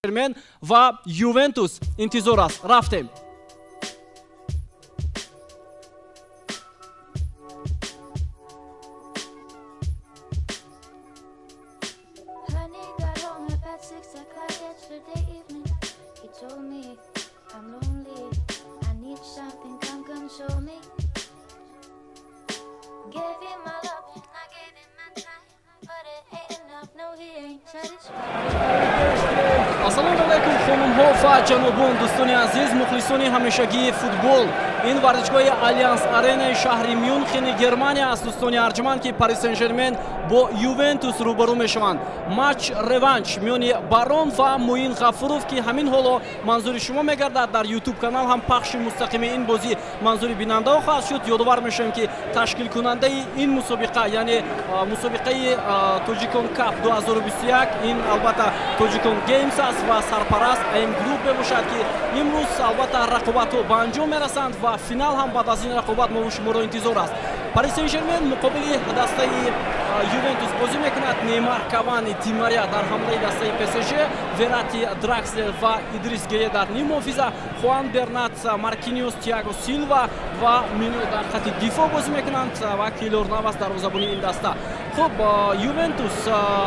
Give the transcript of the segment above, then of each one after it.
Жермен ва Ювентус интизор аст. Рафтем. Honey got home about 6 o'clock yesterday evening. He told me I'm lonely. I need something, come console me. Gave him my love and I gave him my time, but it ain't enough. No, he ain't satisfied. Ассалому алайкум, хонумҳо ва ҷанобон, дӯстони азиз, мухлисони ҳамешагии футбол. Ин варзишгоҳи Алианс Аренаи шаҳри Мюнхени Германия аст, дӯстони арҷманд, ки Пари Сен Жермен бо Ювентус рӯбарӯ мешаванд. Матч реванш миёни Барон ва Муин Ғафуров, ки ҳамин ҳоло манзури шумо мегардад. Дар Ютуб канал ҳам пахши мустақими ин бозӣ манзури бинандаҳо хоҳад шуд. Ёдовар мешавем, ки ташкилкунандаи ин мусобиқа, яъне мусобиқаи Тоҷикон Кап 2021, ин албатта Тоҷикон Геймс аст ва сарпараст АМ Груп мебошад, ки имрӯз албатта рақобатҳо ба анҷом мерасанд ва финал ҳам баъд аз ин рақобат мо шуморо интизор аст. Пари Сен Жермен муқобили дастаи Ювентус бозӣ мекунад. Неймар, Кавани, Ди Мария дар ҳамлаи дастаи ПСЖ, Верати, Дракслер ва Идрис Гее дар ниммуҳофиза, Хуан Бернат, Маркиниос, Тиаго Силва ва Мино дар хати дифоъ бозӣ мекунанд ва Кейлор Навас дарвозабони ин даста. Хуб, Ювентус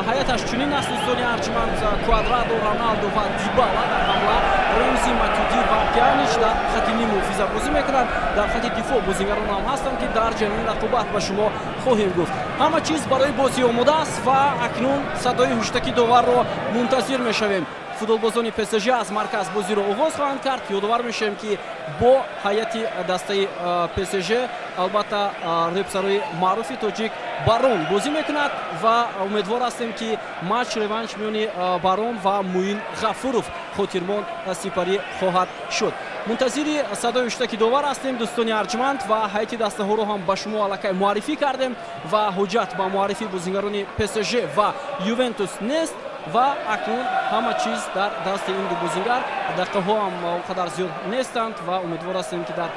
ҳайаташ чунин аст, дӯстони арҷманд: Квадрадо, Роналдо ва Дибала дар ҳамла, Ремзи, Матюди ва Пианич дар хати ниммуҳофиза бозӣ мекунанд. Дар хати дифоъ бозигарон ҳам ҳастанд, ки дар ҷараёни рақобат ба шумо хоҳем гуфт. Ҳама чиз барои бозӣ омода аст ва акнун садои ҳуштаки доварро мунтазир мешавем. Футболбозони ПСЖ аз марказ бозиро оғоз хоҳанд кард. Ёдовар мешавем, ки бо ҳайати дастаи ПСЖ албатта репсарои маъруфи тоҷик Барон бозӣ мекунад ва умедвор ҳастем, ки матч реванш миёни Барон ва Муин Ғафуров хотирмон сипарӣ хоҳад шуд. Мунтазири садои ҳуштаки довар ҳастем, дӯстони арҷманд, ва ҳайати дастаҳоро ҳам ба шумо аллакай муаррифӣ кардем ва ҳуҷҷат ба муаррифии бозигарони ПСЖ ва Ювентус нест. Ва акнун ҳама чиз дар дасти ин ду бозингар. Дақиқаҳо ҳам он қадар зиёд нестанд ва умедвор ҳастем, ки дар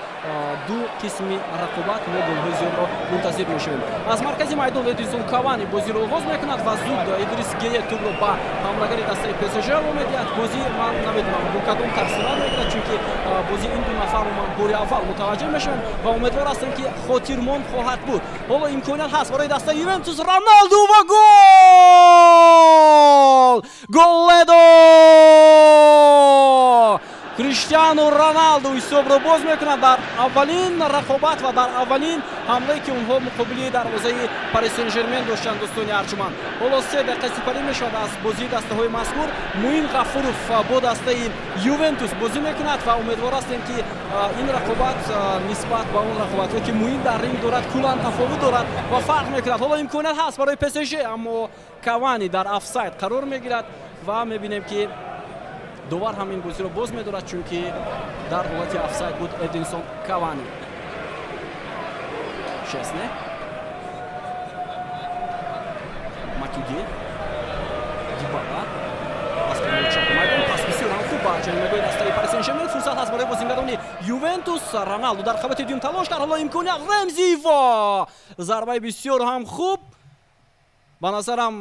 ду қисми рақобат мо голҳои зиёдро мунтазир мешавем. Аз маркази майдон Эдинсон Кавани бозиро оғоз мекунад ва зуд Идрис Гее тӯбро ба ҳамлагари дастаи ПСЖ ро медиҳад. Бозӣ ман намедонам, бо кадом тарз сурат мегирад, чунки бозии ин ду нафарро ман бори аввал мутаваҷҷеҳ мешавам ва умедвор ҳастем, ки хотирмон хоҳад буд. Ҳоло имконият ҳаст барои дастаи Ювентус. Роналду ва гол! Голедо! Криштиану Роналду ҳисобро боз мекунад дар аввалин рақобат ва дар аввалин ҳамлае, ки онҳо муқобили дарвозаи Пари Сен Жермен доштанд. Дӯстони арҷуманд, ҳоло 3 дақиқа сипарӣ мешавад аз бозии дастаҳои мазкур. Муин Ғафуров бо дастаи Ювентус бозӣ мекунад ва умедвор ҳастем, ки ин рақобат нисбат ба он рақобатҳое, ки Муин дар ринг дорад, куллан тафовут дорад ва фарқ мекунад. Ҳоло имконият ҳаст барои ПСЖ, аммо Кавани дар офсайд қарор мегирад ва мебинем, ки довар ҳам ин бозиро боз медорад, чунки дар ҳолати офсайд буд Эдинсон Кавани. Шесне, Матюди, Дибала аз канори чапи майдон пас бисёр ҳам хуб ба ҷаримагоҳи дастаи Пари Сен Жермен. Фурсат ҳаст барои бозингарони Ювентус. Роналду дар қабати дуюм талош кард. Ҳоло имконият, Ремзи ва зарбаи бисёр ҳам хуб. Ба назарам,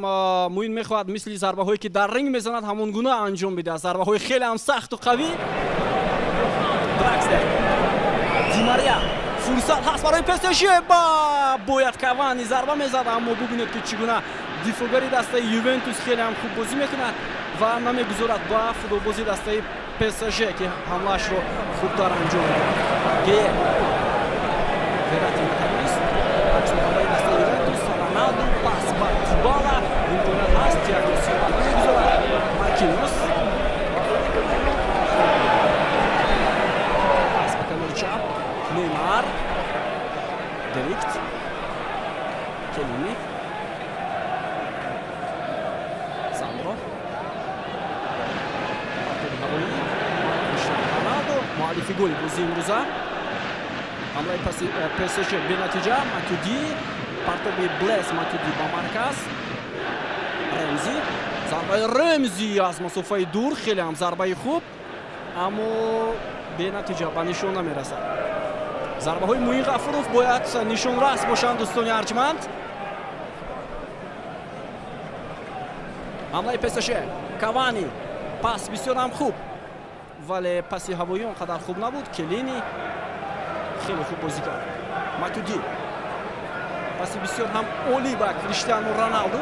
Муин мехоҳад мисли зарбаҳое, ки дар ринг мезанад, ҳамон гуна анҷом бидиҳад, зарбаҳои хеле ҳам сахту қавӣ. Дракслер, Димария, фурсат ҳаст барои ПСЖ. Ба бояд Кавани зарба мезад, аммо бубинед, ки чӣ гуна дифоъгари дастаи Ювентус хеле ҳам хуб бозӣ мекунад ва намегузорад ба футболбози дастаи ПСЖ, ки ҳамлаашро хубтар анҷом медиҳад. Гее, Верати натавонист. Аксмуҳаммади дастаи Ювентус, Роналду, пас ба Дибала, имконият ҳаст, Тиаго Силва намегузорад. Маркинос, пас ба канори чап, Неймар, Деликт, Келини, Сандро, ҳавоӣ, Криштиану Роналду, муаллифи голи бозии имрӯза. Ҳамлаи ПСЖ бенатиҷа. Матюди, партоби Блез Матюди ба марказ, Ремзи, зарбаи Ремзи аз масофаи дур, хеле ҳам зарбаи хуб, аммо бенатиҷа, ба нишон намерасад. Зарбаҳои Муин Ғафуров бояд нишонрас бошанд, дӯстони арҷманд. Ҳамлаи ПСЖ, Кавани, пас бисёр ҳам хуб, вале паси ҳавоӣ он қадар хуб набуд. Келини хеле хуб бозӣ кард. Матюди, паси бисёр ҳам олӣ ба Криштиану Роналду.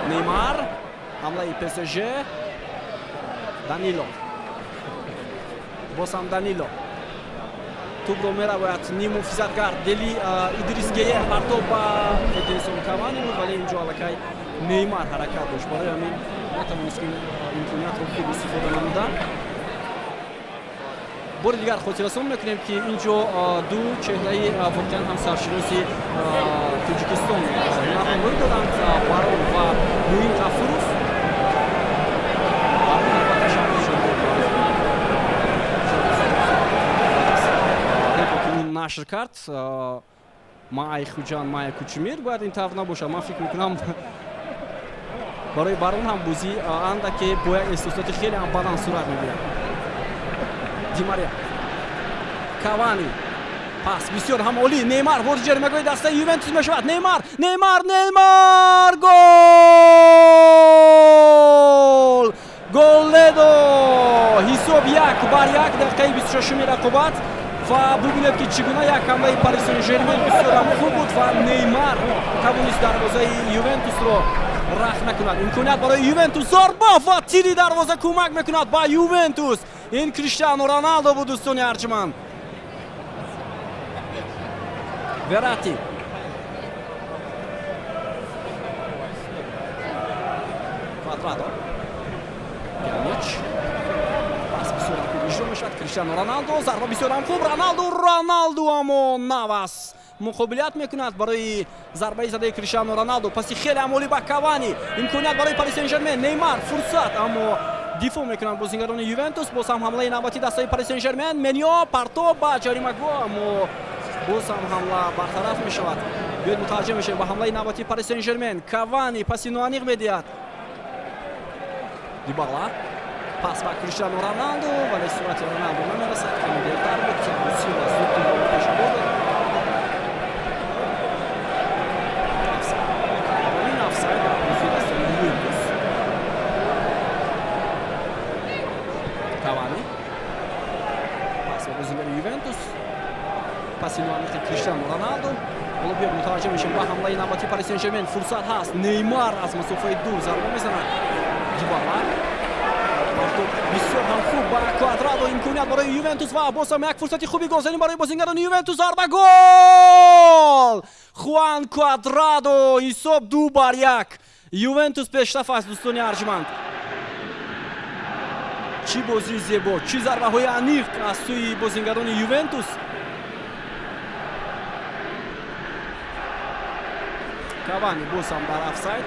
Неймар, ҳамлаи ПСЖ, Данило, боз ҳам Данило, тӯбро меравояд ниммуҳофизатгар Дели Идрис Гее, партоб ба Эдинсон Кавани буд, вале инҷо аллакай Неймар ҳаракат дошт, барои ҳамин натавонист, ки имкониятро хуб истифода намуда. Бори дигар хотиррасон мекунем, ки ин ҷо ду чеҳраи воқеан ҳам саршиноси Тоҷикистон ҳунарнамоӣ доранд: Барон ва Муин Ғафуров. Барон албатта шаҳри шоҳ ки ӯ нашр кард, Маай Хуҷанд, Май Кучумир, бояд ин тавр набошад. Ман фикр мекунам, барои Барон ҳам бозӣ андаке бо як эҳсосоти хеле ҳам баланд сурат мегирад. Димария, Кавани, пас бисёр ҳам олӣ, Неймар вориди ҷаримагоҳи дастаи Ювентус мешавад. Неймар, Неймар, Неймар, гол! Голедо! Ҳисоб 1-1, дақиқаи 26-уми рақобат. Ва бубинед, ки чӣ гуна як ҳамлаи Пари Сен Жермен бисёр ҳам хуб буд ва Неймар тавонист дарвозаи Ювентусро рахт накунад. Имконият барои Ювентус, зарба ва тири дарвоза кӯмак мекунад ба Ювентус. Ин Криштиану Роналдо буд, дӯстони арҷманд. Верати, Квадрадо, Пьянич, пас бисёр хуб иҷро мешавад. Криштиану Роналдо, зарба бисёр ҳам хуб, Роналду, Роналду, аммо Навас муқобилият мекунад барои зарбаи задаи Криштиану Роналду. Паси хеле ҳам олӣ ба Кавани, имконият барои Пари Сен Жермен, Неймар, фурсат, аммо дифоъ мекунанд бозингарони Ювентус. Боз ҳам ҳамлаи навбати дастаи Пари Сен Жермен, Меньо, партоб ба ҷаримагоҳ, аммо боз ҳам ҳамла бартараф мешавад. Биёед, мутаваҷҷеҳ мешавем ба ҳамлаи навбати Пари Сен Жермен. Кавани паси ноаниқ медиҳад. Дибала, пас ба Криштиану Роналду, вале сурати Роналду намерасад, каме дертар буд. Тиаго Силва зуд тӯбро пеш бурд. Ин офсайд дар бозии дастаи Ювентус. Кавани, пас ба бозигари Ювентус, паси ноаниқи Криштиану Роналду. Ҳоло биё мутаваҷҷӯҳ мешем ба ҳамлаи навбатии Пари Сен-Жермен. Фурсат ҳаст, Неймар аз масофаи дур зарба мезанад. Дибала, бисёр ҳам хуб ба Квадрадо, имконият барои Ювентус ва боз ҳам як фурсати хуби голзанӣ барои бозингарони Ювентус. Зарба, гол! Хуан Квадрадо! Ҳисоб 2-1, Ювентус пешраф аст. Дӯстони арҷманд, чӣ бозии зебо, чӣ зарбаҳои аниқ аз сӯи бозингарони Ювентус! Кавани боз ҳам бар офсайд.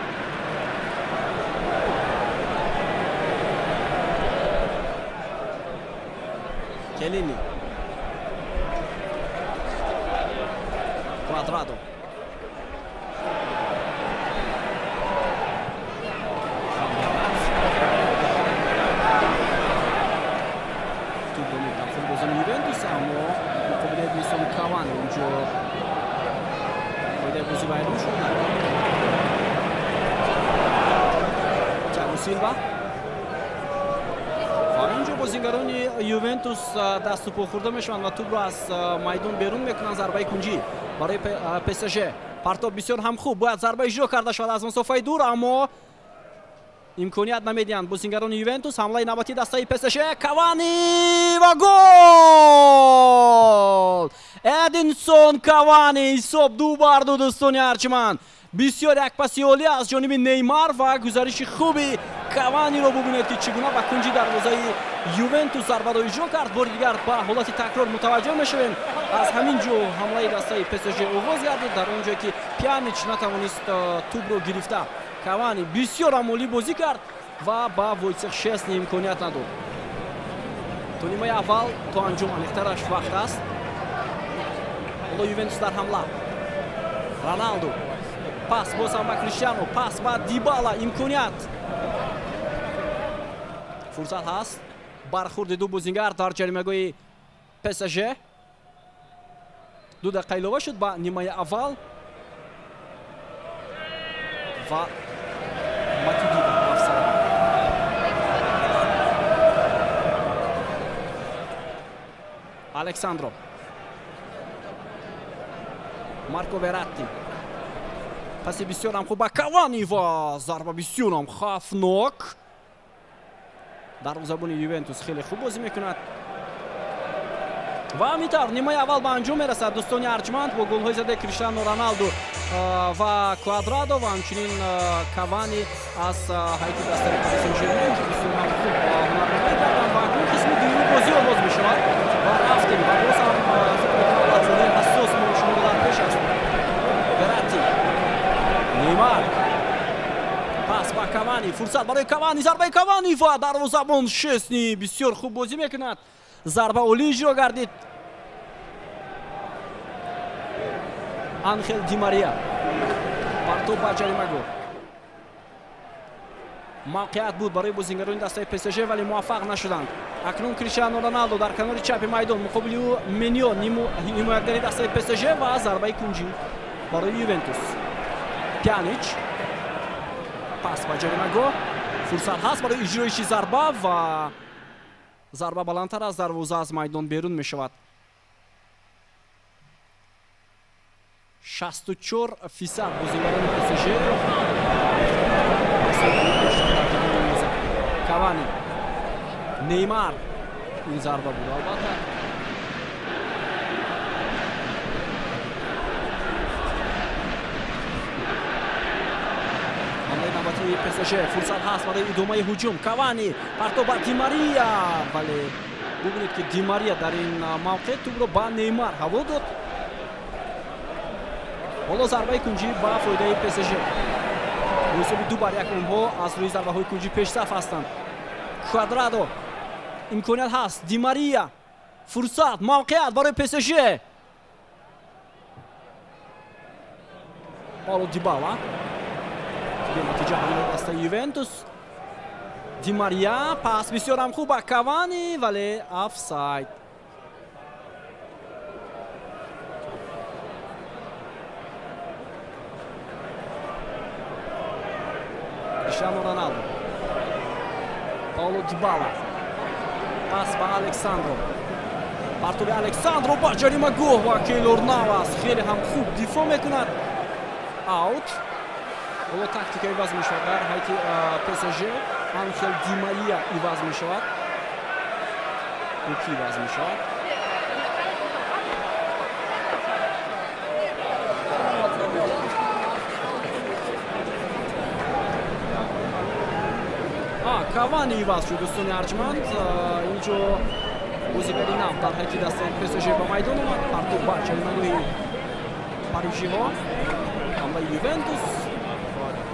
Келини, Квадрадо. Тӯбро мегиранд футболбозони Ювентус, аммо муқобили Эдинсон Кавани унҷо қоидаи бозӣ вайрон шуд. Тиаго Силва ва инҷо бозингарони Ювентус дасту по хӯрда мешаванд ва тӯбро аз майдон берун мекунанд. Зарбаи кунҷӣ барои ПСЖ. Партоб бисёр ҳам хуб, бояд зарба иҷро карда шавад аз масофаи дур, аммо имконият намедиҳанд бозингарони Ювентус. Ҳамлаи навбатии дастаи ПСЖ, Кавани ва гол! Эдинсон Кавани! Ҳисоб 2-2. Дӯстони арҷманд, бисёр як паси олӣ аз ҷониби Неймар ва гузариши хуби Каваниро бубинед, ки чӣ гуна ба кунҷи дарвозаи Ювентус зарбаро иҷро кард. Бори дигар ба ҳолати такрор мутаваҷҷӯҳ мешавем. Аз ҳамин ҷо ҳамлаи дастаи ПСЖ оғоз гардид, дар он ҷое ки Пьянич натавонист тӯбро гирифта. Кавани бисёр ҳам олӣ бозӣ кард ва ба Войцех Шесни имконият надод. То нимаи аввал то анҷом аниқтараш вақт аст. Ҳоло Ювентус дар ҳамла. Роналду, пас боз ҳам ба Криштиану, пас ба Дибала, имконият, фурсат ҳаст. Бархурди ду бозингар дар ҷаримагоҳи ПСЖ. 2 дақиқа илова шуд ба нимаи аввал ва Матюди офсайд. Александро, Марко Вератти, паси бисёрам хуб ба Кавани ва зарба бисёрам хавфнок. Дарвозабони Ювентус хеле хуб бозӣ мекунад. Ва ҳамин тавр нимаи аввал ба анҷом мерасад, дӯстони арҷманд, бо голҳои задаи Криштиану Роналду ва Квадрадо ва ҳамчунин Кавани аз ҳайати дастаи Пари Сен-Жермен, ки бисёр ҳам хуб ҳунарнамоӣ карданд. Ва акнун қисми дуюми бозӣ оғоз мешавад ва рафтем ва боз ҳам фикр мекунам, лаҳзаҳои ҳассос мо шуморо дар пеш аст. Вератти, Неймар, пас ба Кавани, фурсат барои Кавани, зарбаи Кавани ва дарвозабон Шесни бисёр хуб бозӣ мекунад. Зарба олӣ иҷро гардид. Анхел Ди Мария, партоб ба ҷаримагоҳ. Мавқеият буд барои бозингарони дастаи ПСЖ, вале муваффақ нашуданд. Акнун Криштиану Роналдо дар канори чапи майдон, муқобили ӯ Меньо, ҳимоятгари дастаи ПСЖ, ва зарбаи кунҷӣ барои Ювентус. Пьянич, пас ба ҷаримагоҳ, фурсат ҳаст барои иҷроиши зарба ва зарба баландтар аз дарвоза аз майдон берун мешавад. 64% бозингарони ПСЖ. Кавани, Неймар, ин зарба буд албатта. Ҳамлаи навбатии ПСЖ, фурсат ҳаст барои идомаи ҳуҷум. Кавани, партоб ба Димария, вале бубинед, ки Димария дар ин мавқеъ тӯбро ба Неймар ҳаво дод. Ҳоло зарбаи кунҷӣ ба фоидаи ПСЖ. Бо ҳисоби 2-1 онҳо аз рӯи зарбаҳои кунҷӣ пешсаф ҳастанд. Квадрадо, имконият ҳаст, Димария, фурсат, мавқеият барои ПСЖ. Пауло Дибала, бенатиҷа ҳамлаи дастаи Ювентус. Ди Мария, пас бисёрам хуб ба Кавани, вале офсайд. Криштиану Роналду, Пауло Дибала, пас ба Александро, партоби Александро ба ҷаримагоҳ ва Кейлор Навас хеле ҳам хуб дифоъ мекунад. Аут. Ҳоло тактика иваз мешавад дар ҳайати ПСЖ. Анхел Ди Мария иваз мешавад. Ӯ ки иваз мешавад? Кавани иваз шуд, дӯстони арҷманд. Инҷо бозигари нав дар ҳайати дастаи ПСЖ ба майдон омад. Партоб ба ҷаримагоҳи парижиҳо. Ҳамлаи Ювентус,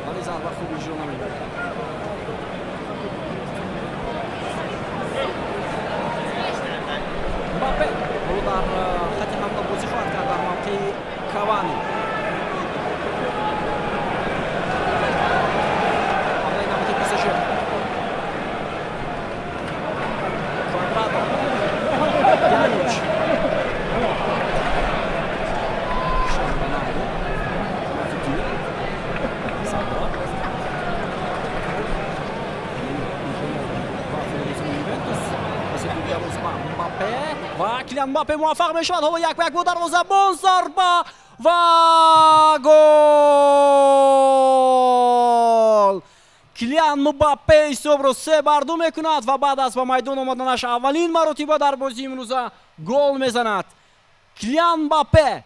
вале зарба хуб иҷро намегардад. Мбаппе ҳоло дар хати ҳамла бозӣ хоҳад кард дар мавқеи Кавани. Ҳамлаи навбати ПСЖ. Квадрадо, Пьянич, Роналду, Матуди, Сандро. Ювентус Мбаппе ва Килиан Мбаппе муваффақ мешавад. Ҳоло як ба як бо дарвозабон, зарба ва гол! Килиан Мбаппе ҳисобро 3-2 мекунад ва баъд аз ба майдон омаданаш аввалин маротиба дар бозии имрӯза гол мезанад. Килиан Мбаппе,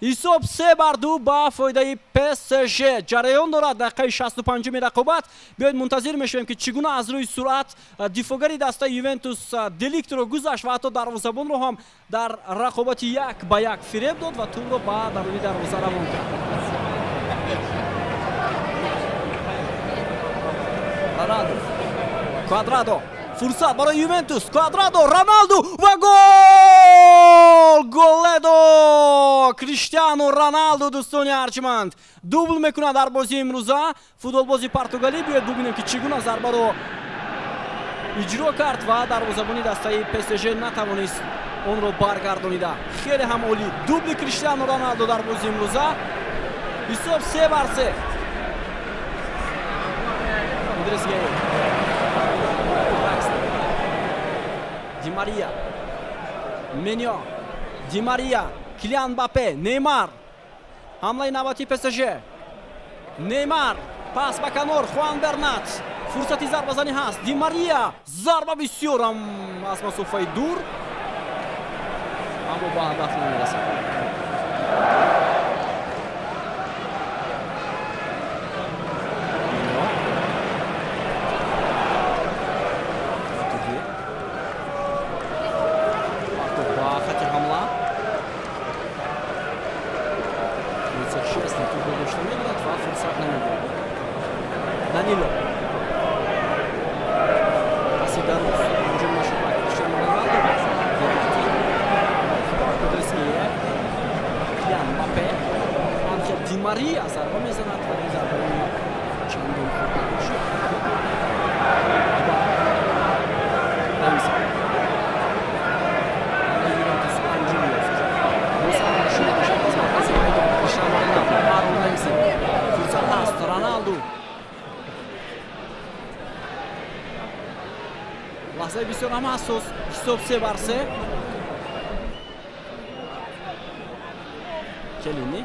ҳисоб 3-2 ба фоидаи ПСЖ ҷараён дорад. Дақиқаи 65-уми рақобат. Биёед мунтазир мешавем, ки чӣ гуна аз рӯи суръат дифоъгари дастаи Ювентус Деликтро гузашт ва ҳатто дарвозабонро ҳам дар рақобати як ба як фиреб дод ва тӯбро ба даруни дарвоза равон кард. Роналду, Квадрадо, фурсат барои Ювентус. Квадрадо, Роналду ва гол! Голедо! Криштиану Роналду, дӯстони арҷманд, дубл мекунад дар бозии имрӯза футболбози португалӣ. Биёед бубинем, ки чӣ гуна зарбаро иҷро кард ва дарвозабони дастаи ПСЖ натавонист онро баргардонида. Хеле ҳам олӣ, дубли Криштиану Роналду дар бозии имрӯза. Ҳисоб 3-3. Идрис Гее, Ди Мария, Меньян, Ди Мария, Килиан Мбаппе, Неймар. Ҳамлаи навбати ПСЖ. Неймар, пас ба канор, Хуан Бернат, фурсати зарбазанӣ ҳаст. Ди Мария, зарба бисёрам аз масофаи дур, аммо ба ҳадаф намерасад. Меньян. Матуди. Партоб ба хати ҳамла. Войцех Щесни тӯбро дошта мегирад ва фурсат намегирад. Данило. Паси дароз анҷом нашуд ба Криштиану Роналду. Верратти. Идрис Гее. Килиан Мбаппе. Анхел Ди Мария зарба мезанад, вале зарбаи чандон хуб набошад. Дибала. Рамзи. Ҳамлаи Ювентус анҷом ёфт. Боз ҳамла шурӯъ мешавад аз маркази майдон. Криштиану Роналду, Арон Рамзи. Фурсат ҳаст. Роналду. Лаҳзаи бисёр ҳам ҳассос. Ҳисоб 3-3. Келини.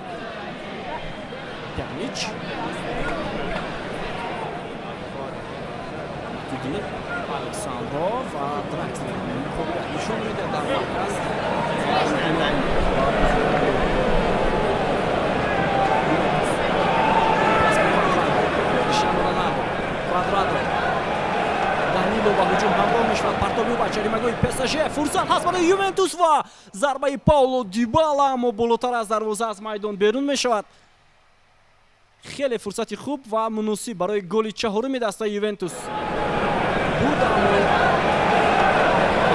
Пьянич. Матуди. Александро ва Дракслер қобилият нишон медиҳад дар марказ. Ва Ювентус. Пас ба Квадрадо. Криштиану Роналду. Квадрадо. Данило ба ҳуҷум ҳамроҳ мешавад. Партоби ба ҷаримагоҳи ПСЖ. Фурсат ҳаст барои Ювентус ва зарбаи Пауло Дибала, аммо болотар аз дарвоза аз майдон берун мешавад. Хеле фурсати хуб ва муносиб барои голи чаҳоруми дастаи Ювентус буд, аммо ба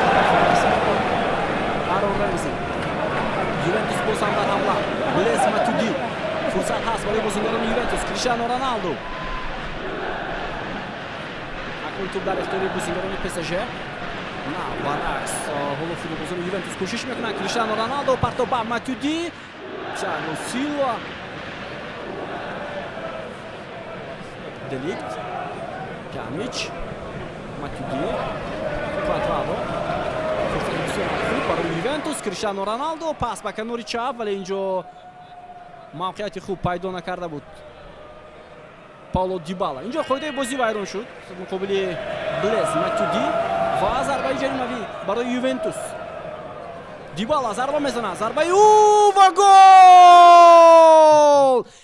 ҳадаф нарасид. Арон Рамзи. Ювентус боз ҳам дар ҳамла. Блез Матуди. Фурсат ҳаст барои бозигарони Ювентус. Криштиану Роналду. Ҳол тӯб дар ихтиёри бозигарони ПСЖ. На, баръакс, ҳоло футболбозони Ювентус кӯшиш мекунанд. Криштиано Роналдо, партоб ба Матюди, Тиаго Силва, Деликт, Пьянич, Матюди, Квадрадо. Фурсати бисёр хуб барои Ювентус. Криштиано Роналдо, пас ба канори чап, вале инҷо мавқеияти хуб пайдо накарда буд Пауло Дибала. Инҷо қоидаи бозӣ вайрон шуд муқобили Блез Матюди ва зарбаи ҷаримавӣ барои Ювентус. Дибала зарба мезанад, зарбаи ӯ ва гол!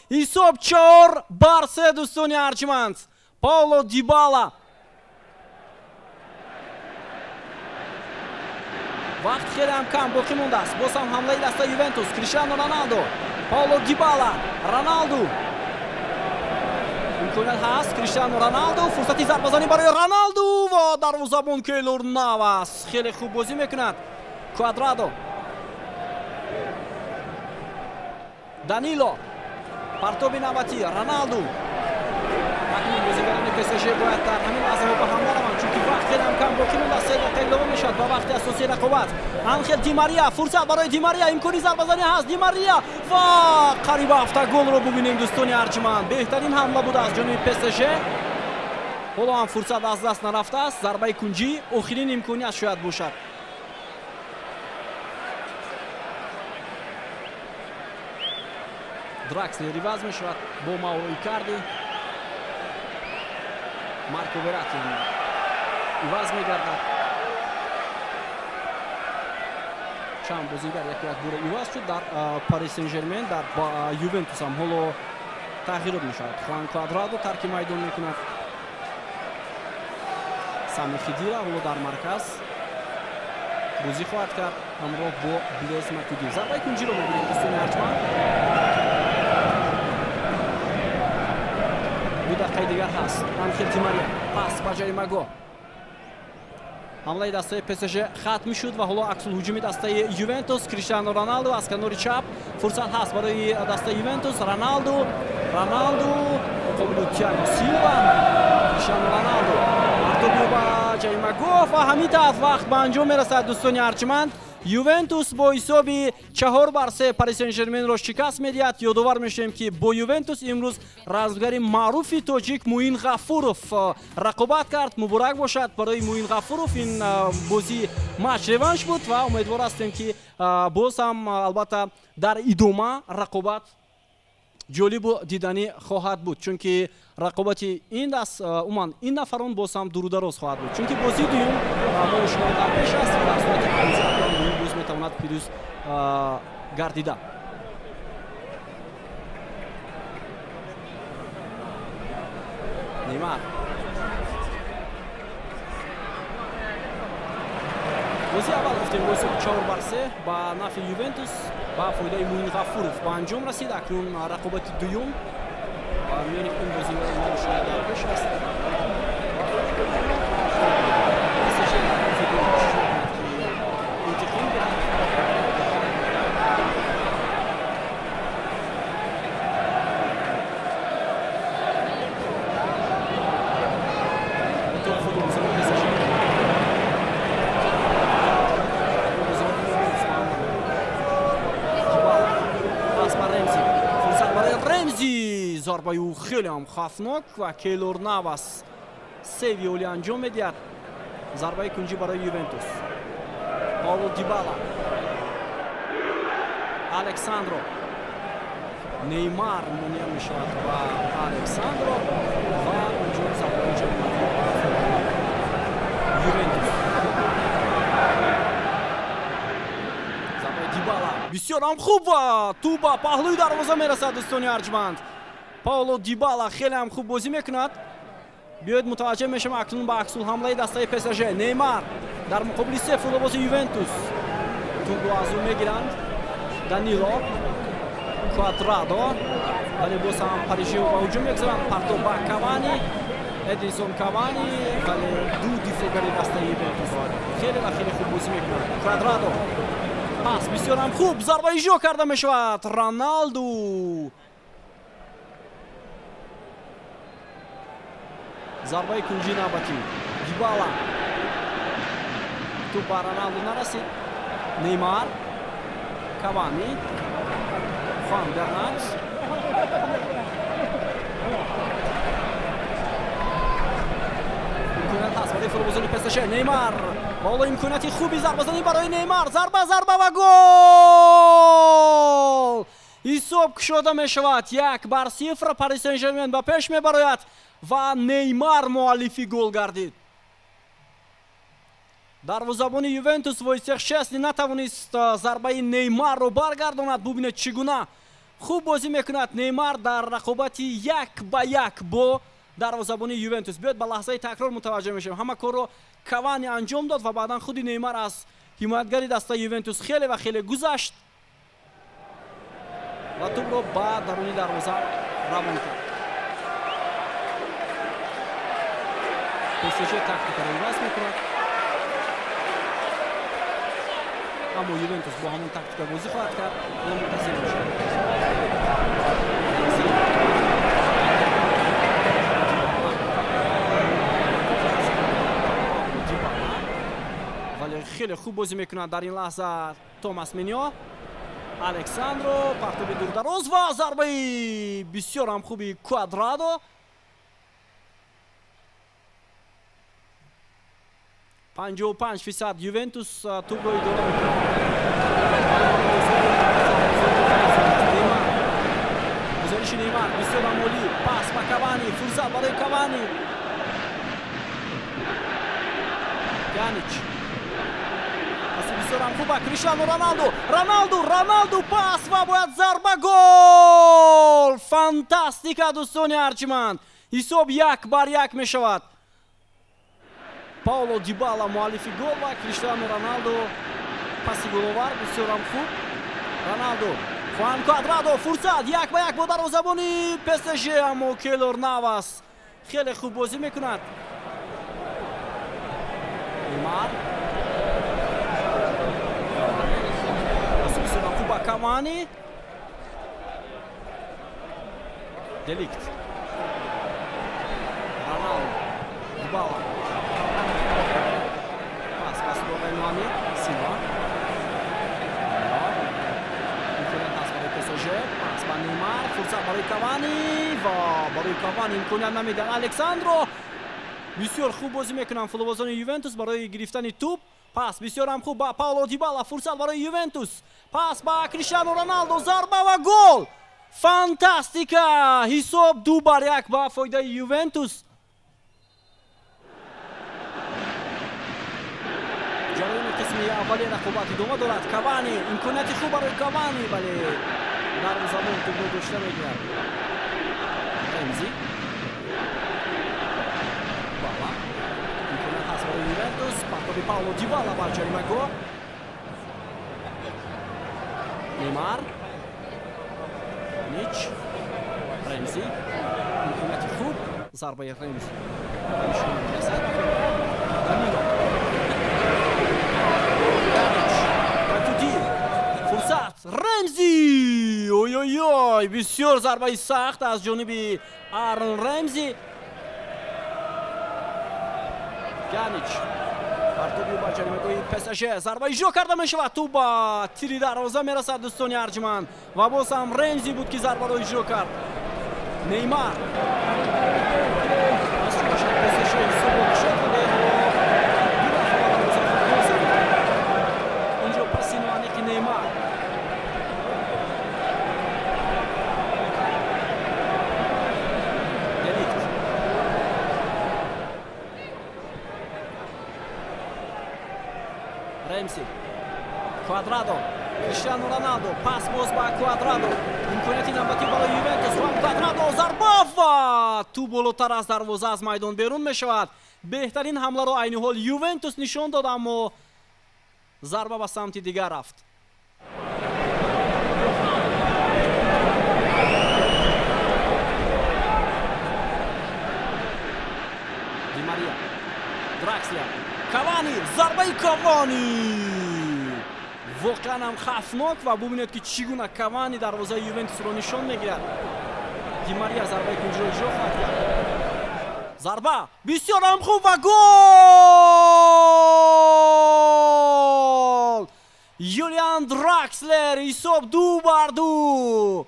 Ҳисоб 4-3, дӯстони арҷманд. Пауло Дибала. Вақт хеле ҳам кам боқӣ мондааст. Боз ҳам ҳамлаи дастаи Ювентус. Криштиано Роналдо, Пауло Дибала, Роналду. Имконият ҳаст, Криштиано Роналду, фурсати зарбазанӣ барои Роналду ва дарвозабон Кейлор Навас хеле хуб бозӣ мекунад. Квадрадо, Данило, партоби навбатӣ, Роналду. Акнун бозигарони ПСЖ бояд дар ҳамин лаҳзаҳо ба ҳамла раванд, чунки вақт хеле ҳам кам боқӣ мондааст. 3 дақиқа илова мешавад ба вақти асосии рақобат. Анхел Ди Мария, фурсат барои Ди Мария, имкони зарбазанӣ ҳаст. Ди Мария ва қариба автоголро бубинем, дӯстони арҷманд. Беҳтарин ҳамла буда аз ҷониби ПСЖ. Ҳоло ҳам фурсат аз даст нарафтааст. Зарбаи кунҷӣ охирин имконият шояд бошад. Дракслер иваз мешавад бо Мауро Икарди. Марко Верати иваз мегардад. Чанд бозингар яку як бора иваз шуд дар Парис Сен Жермен, дар Ювентус ҳам ҳоло тағйирот мешавад. Хуан Квадрадо тарки майдон мекунад. Сами Хидира ҳоло дар марказ бозӣ хоҳад кард ҳамроҳ бо Блез Матюди. Зарбаи кунҷиро мебинем, дӯстони арҷманд. 2 дақиқаи дигар ҳаст. Анхел Ди Мария, пас ба ҷаримагоҳ. Ҳамлаи дастаи ПСЖ хатм шуд ва ҳоло аксулҳуҷуми дастаи Ювентус. Криштиано Роналду аз канори чап, фурсат ҳаст барои дастаи Ювентус. Роналду, Роналду муқобили Тиаго Силва. Криштиано Роналду, партоби ба ҷаримагоҳ ва ҳамин тавр вақт ба анҷом мерасад, дӯстони арҷманд. Ювентус бо ҳисоби 4-3 Парис Сен Жерменро шикаст медиҳад. Ёдовар мешавем, ки бо Ювентус имрӯз размгари маъруфи тоҷик Муин Ғафуров рақобат кард. Муборак бошад барои Муин Ғафуров, ин бозӣ матч реванш буд ва умедвор ҳастем, ки боз ҳам, албатта, дар идома рақобат ҷолибу диданӣ хоҳад буд, чунки рақобати ин даст, умуман ин нафарон боз ҳам дурудароз хоҳад буд, чунки бозии дуюм мо шумо дар пеш аст ва дар сурати дуюм боз метавонад пирӯз гардида. Неймар. Бозии аввал, гуфтем, бо ҳисоби 4-3 ба нафъи Ювентус, ба фоидаи Муин Ғафуров ба анҷом расид. Акнун рақобати дуюм миёни ин бозигарони шумо дар пеш аст. ПСЖ дар бозии дуюм кӯшиш мекунад, ки интиқом гирад. То футболбозони ПСЖ, бозигарони Ювентус ба ҳамла. Дибала, пас ба Ремзи, фурсат барои Ремзи, зарбаи ӯ хеле ҳам хавфнок ва Кейлор Навас сейви олӣ анҷом медиҳад. Зарбаи кунҷӣ барои Ювентус. Пауло Дибала, Александро, Неймар монеа мешавад ба Александро ва онҷо зарбаи ҷаримавӣ Ювентус. Зарбаи Дибала бисёр ҳам хуб ва тӯб ба паҳлӯи дарвоза мерасад, дӯстони арҷманд. Пауло Дибала хеле ҳам хуб бозӣ мекунад. Биёед, мутаваҷҷеҳ мешавем акнун ба аксулҳамлаи дастаи ПСЖ. Неймар дар муқобили се футболбози Ювентус, тӯбро аз ӯ мегиранд. Данило, Квадрадо, вале боз ҳам парижиҳо ба ҳуҷум мегузаранд. Партоб ба Кавани, Эдинсон Кавани, вале ду дифоъгари дастаи Ювентус хеле ва хеле хуб бозӣ мекунанд. Квадрадо, пас бисёр ҳам хуб, зарба иҷро карда мешавад. Роналду. Зарбаи кунҷи навбатӣ, Дибала, туп ба Роналду нарасид. Неймар, Кавани, Хуан Бернат. Имконият ҳаст барои футболбозони ПСЖ. Неймар ва ҳоло имконияти хуби зарбазанӣ барои Неймар. Зарба, зарба ва гол! Ҳисоб кушода мешавад, 1-0. Пари Сен Жермен ба пеш мебарояд ва Неймар муаллифи гол гардид. Дарвозабони Ювентус Войсех Шесни натавонист зарбаи Неймарро баргардонад. Бубинед, чӣ гуна хуб бозӣ мекунад Неймар дар рақобати 1 ба 1 бо дарвозабони Ювентус. Биёед, ба лаҳзаи такрор мутаваҷҷеҳ мешавем. Ҳама корро Кавани анҷом дод ва баъдан худи Неймар аз ҳимоятгари дастаи Ювентус хеле ва хеле гузашт ва тӯбро ба даруни дарвоза равон кард. ПСЖ тактикаро иваз мекунад, аммо Ювентус бо ҳамон тактика бозӣ хоҳад кард. Ҳоло мунтазир мешавад. Ремзи, Дибала, вале хеле хуб бозӣ мекунад дар ин лаҳза Томас Миньо. Александро, партоби дурдароз ва зарбаи бисёр ҳам хуби Квадрадо. 55% Ювентус тӯбро идора мекунад. Неймар, гузориши Неймар бисёр ҳам олӣ. Пас ба Кавани, фурсат барои Кавани. Пьянич, паси бисёр ҳам хуб ба Криштиану Роналду. Роналду, Роналду, пас ва бояд зарба, гол! Фантастика, дӯстони арҷманд! Ҳисоб 1-1 мешавад. Пауло Дибала муаллифи гол ва Криштиану Роналду паси головар бисёрам хуб. Роналду, Хуан Квадрадо, фурсат 1 ба 1 бо дарвозабони ПСЖ, аммо Келор Навас хеле хуб бозӣ мекунад. Неймар, паси бисёрам хуб ба Кавани. Деликт, Роналду, Дибала, пас ба суроғаи Нуамир Силва. Имконият ҳаст барои ПСЖ. Пас ба Неймар, фурсат барои Кавани ва барои Кавани имконият намедиҳад Александро. Бисёр хуб бозӣ мекунанд футболбозони Ювентус барои гирифтани тӯб. Пас бисёр ҳам хуб ба Пауло Дибала, фурсат барои Ювентус. Пас ба Криштиану Роналдо, зарба ва гол! Фантастика! Ҳисоб 2-1 ба фоидаи Ювентус. Ҷараёни қисми аввали рақобат идома дорад. Кавани, имконияти хуб барои Кавани, вале дарвозабон тӯбро дошта мегирад. Ремзи, Дибала, имконият ҳаст барои Ювентус. Партоби Пауло Дибала бар ҷаримагоҳ. Неймар, Нич, Ремзи, имконияти хуб, зарбаи Ремзи ба нишона мерасад. Данило, Пьянич, Матюди, фурсат, Ремзи! Ой-ой-ой, бисёр зарбаи сахт аз ҷониби Арон Ремзи. Пьянич, партоби ба ҷаримагоҳи ПСЖ, зарба иҷро карда мешавад, тӯб ба тири дарвоза мерасад, дӯстони арҷманд, ва боз ҳам Ремзи буд, ки зарбаро иҷро кард. Неймар, ПСЖ ҳисобро кушод, вале ду дафъа ба дарвозаи худ гол зад. Инҷо паси ноаниқи Неймар. Деликт, Ремси, Квадрадо, Криштиану Роналдо, пас боз ба Квадрадо. Имконияти навбатӣ барои Ювентус. Хуан Квадрадо, зарба ва тӯб болотар аз дарвоза аз майдон берун мешавад. Беҳтарин ҳамларо айни ҳол Ювентус нишон дод, аммо зарба ба самти дигар рафт. Ди Мария, Дракслер, Кавани, зарбаи Кавани воқеан ҳам хавфнок ва бубинед, ки чӣ гуна Кавани дарвозаи Ювентусро нишон мегирад. Ди Мария зарбаи кунҷиро иҷро хоҳад кард. Зарба бисёр ҳам хуб ва гол! Юлиан Дракслер, ҳисоб 2-2.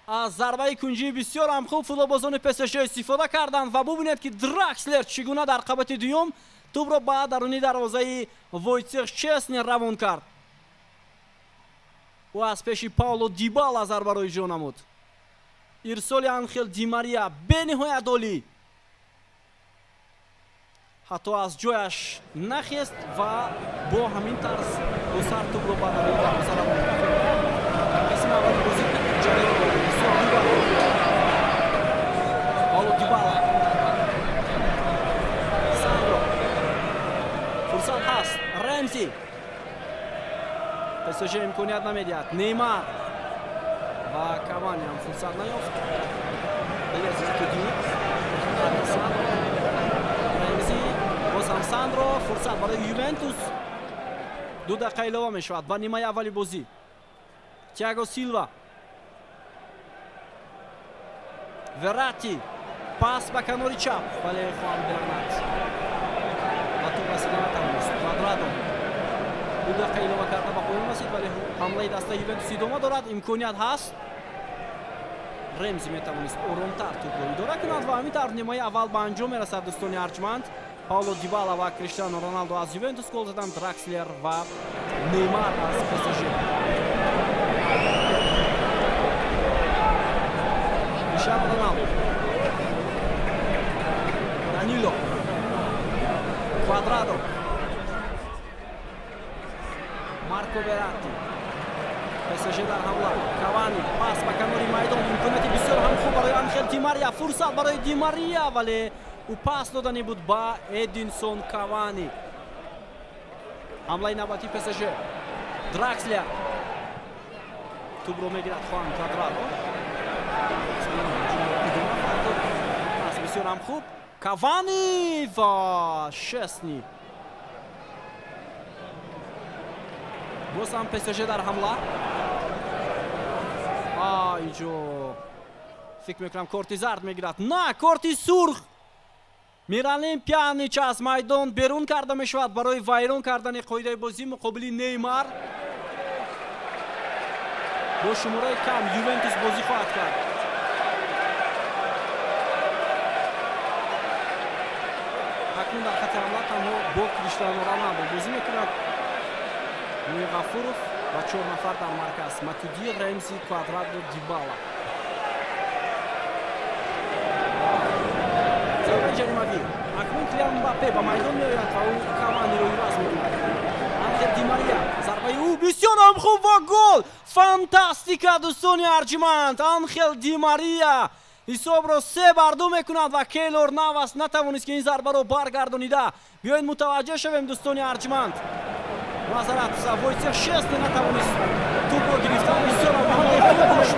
Аз зарбаи кунҷии бисёр ҳам хуб футболбозони ПСЖ истифода карданд ва бубинед, ки Дракслер чӣ гуна дар қабати дуюм тӯбро ба даруни дарвозаи Войтсех Щесни равон кард. Ӯ аз пеши Пауло Дибала зарбаро иҷро намуд. Ирсоли Анхел Ди Мария бениҳоят олӣ, ҳатто аз ҷояш нахест ва бо ҳамин тарз бо сар тӯбро ба даруни дарвоза равон кард. Қисми аввали бозӣ ҷараён дорад. Ҳисоб 2-2. Пауло Дибала, Сандро, фурсат ҳаст. Ремзи, ПСЖ имконият намедиҳад. Неймар ва Кавани ҳам фурсат наёфт. Белез Туди, Александро, Ремзи, боз ҳам Сандро. Фурсат барои Ювентус. 2 дақиқа илова мешавад ба нимаи аввали бозӣ. Тиаго Силва, Верати, пас ба канори чап, вале Хуан Бернат ба тӯб расида натавонист. Квадрадо, 2 дақиқа илова карда ба поён расид, вале ҳамлаи дастаи Ювентус идома дорад. Имконият ҳаст, Ремзи метавонист оромтар тӯбро идора кунад ва ҳамин тавр нимаи аввал ба анҷом мерасад. Дӯстони арҷманд, Пауло Дибала ва Криштиано Роналдо аз Ювентус гол заданд, Дракслер ва Неймар аз ПСЖ. Криштиано Роналдо, Данило, Квадрадо, Марко Верати. ПСЖ дар ҳамла. Кавани, пас ба канори майдон, имконияти бисёр ҳам хуб барои Анхел Ди Мария. Фурсат барои Ди Мария, вале ӯ пас додани буд ба Эдинсон Кавани. Ҳамлаи навбатии ПСЖ. Дракслер, тӯбро мегирад. Хуан Квадрадо пас бисёр ҳам хуб. Кавани ва Шесни. Боз ҳам ПСЖ дар ҳамла. Инҷо фикр мекунам, корти зард мегирад. На, корти сурх. Миралим Пьянич аз майдон берун карда мешавад барои вайрон кардани қоидаи бозӣ муқобили Неймар. Бо шумораи кам Ювентус бозӣ хоҳад кард. Акнун дар хати ҳамла танҳо бо Криштиано Роналдо бозӣ мекунад Ғафуров ва чор нафар дар марказ: Матюди, Ремзи, Квадрадо, Дибала. Зарбаи ҷаримавӣ. Акнун Килиан Мбаппе ба майдон меояд ва ӯ Каваниро иваз мекунад. Анхел Ди Мария, зарбаи ӯ бисёр ҳам хуб ва гол! Фантастика, дӯстони арҷманд! Анхел Ди Мария ҳисобро 3-2 мекунад ва Кейлор Навас натавонист, ки ин зарбаро баргардонида. Биёед, мутаваҷҷеҳ шавем, дӯстони арҷманд. Маъзарат, Войтсех Шесни натавонист тӯбро гирифтан. Бисёр ҳамлаи хуб дошт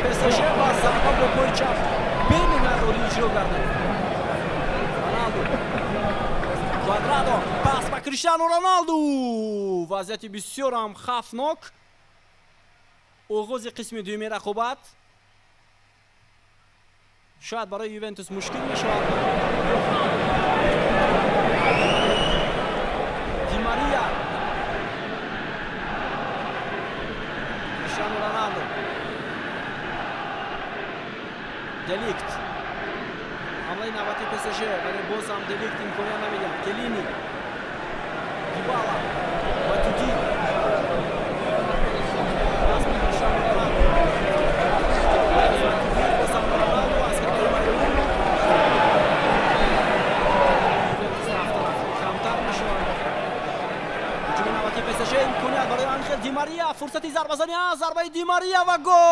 ПСЖ ва зарба бо пои чап бениҳоят олӣ иҷро гардид. Роналду, Квадрадо, пас ба Криштиану Роналду. Вазъияти бисёр ҳам хавфнок. Оғози қисми дуюми рақобат шояд барои Ювентус мушкил мешавад. Ди Мария, Криштиану Роналду, Деликт. Ҳамлаи навбати ПСЖ, вале боз ҳам Деликт имконият намедиҳад. Келини, Дибала, Матюди, пас ба Криштиану Роналду. Боз ҳам Роналду аз канори майдон. Ювентус рафта рафта камтар мешаванд. Ҳуҷуми навбати ПСЖ, имконият барои Анхел Ди Мария. Фурсати зарбазанӣ аст. Зарбаи Ди Мария ва гол!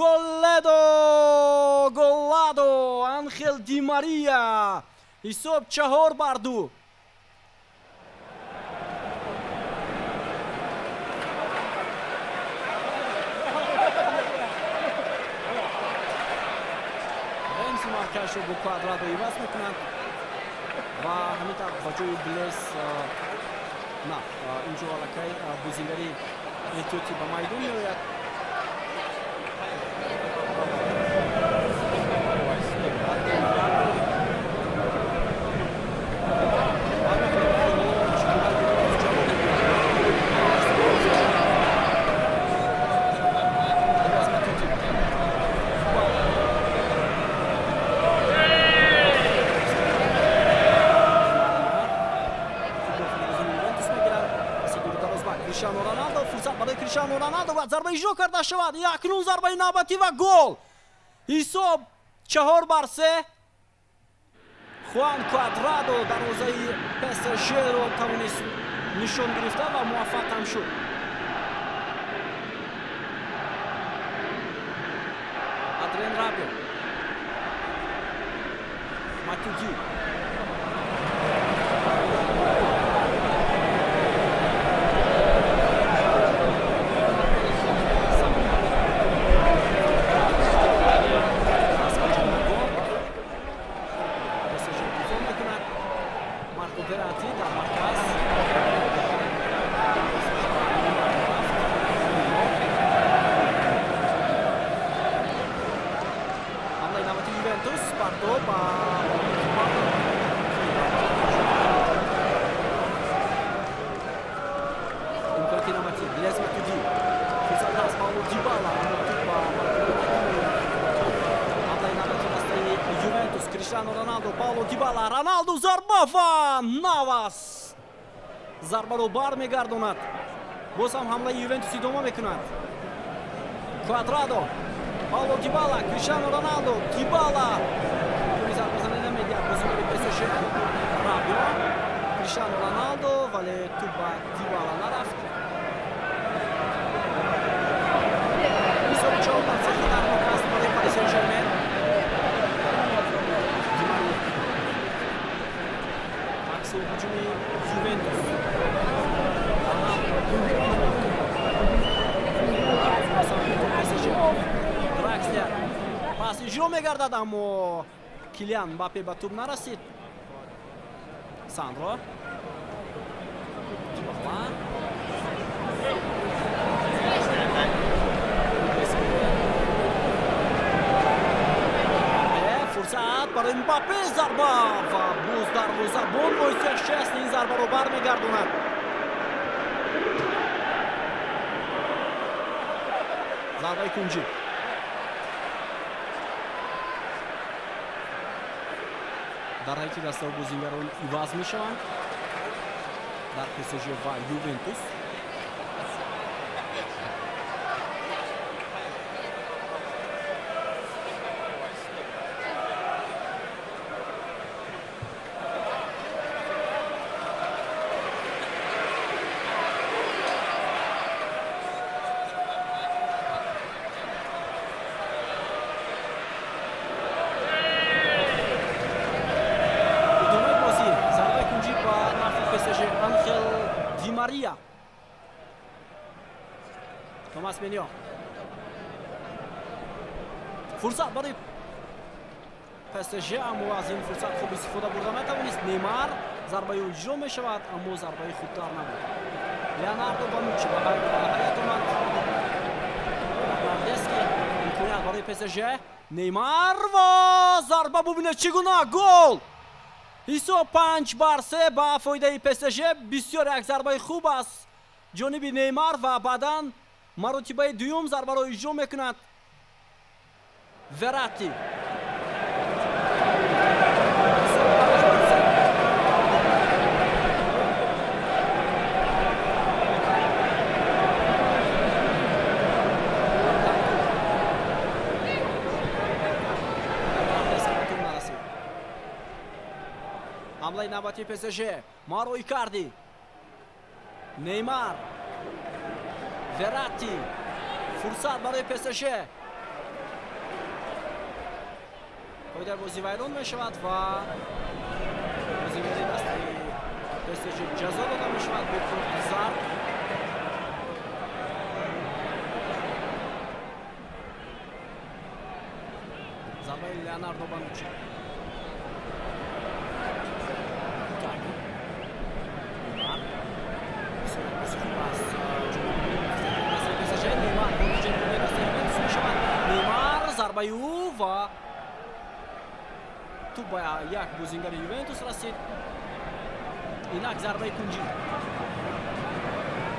Голедо, голадо! Анхел Ди Мария. Ҳисоб 4-2. Ремси марказшо бо Квадрадо иваз мекунанд ва ҳамин тавр ба ҷои Блес, на, инҷо аллакай бозингари Эҳтиётӣ ба майдон меояд. Криштиану Роналдо, фурсат барои Криштиану Роналдо ва зарба иҷро карда шавад. Акнун зарбаи навбатӣ ва гол. Ҳисоб 4-3. Хуан Квадрадо дарвозаи ПСЖ-ро тавонист нишон гирифта ва муваффақ ҳам шуд. Адрен Рабио, Матюди, Криштиану Роналдо, Пауло Дибала, Роналду зарба ва Навас зарбаро бармегардонад. Боз ҳам ҳамлаи Ювентус идома мекунад. Квадрадо, Пауло Дибала, Криштиану Роналдо, Дибала зарбазанӣ намедиҳад бозигари ПСЖ. Рабио, Криштиану Роналдо, вале туп ба Дибала нарафт. Ҳисоби 4-3 хатарнок аст барои Пари Сен-Жермен. Ҳуҷуми Ювентус. Дракслер пас иҷро мегардад, аммо Килиан Мбаппе ба туп нарасид. Сандро, Дибала, фурсат барои Мбаппе, зарба ва боз дарвозабон Войцех Щесни ин зарбаро бармегардонад. Зарбаи кунҷӣ. Дар ҳайати дастаҳо бозингарон иваз мешаванд дар ПСЖ ва Ювентус. Мария, Томас Меньо, фурсат барои ПСЖ, аммо аз ин фурсат хуб истифода бурда натавонист. Неймар, зарбаи ӯ иҷро мешавад, аммо зарбаи хубтар набуд. Леонардо Бонуччи ба ҳаят омад. Бернардески, имконият барои ПСЖ. Неймар ва зарба, бубинед чӣ гуна гол! Ҳисоб 5-3 ба фоидаи ПСЖ. Бисёр як зарбаи хуб аст ҷониби Неймар ва баъдан маротибаи дуюм зарбаро иҷро мекунад Верати. ҳамлаи навбатии ПСЖ, Маро Икарди, Неймар, Верати, фурсат барои ПСЖ. Қоидаи бозӣ вайрон мешавад ва бозигари дастаи ПСЖ ҷазо дода мешавад бо корти зард. Зарбаи Леонардо Бонуччи. Зарбаи ӯ ва тӯб ба як бозингари Ювентус расид. Инак зарбаи кунҷӣ,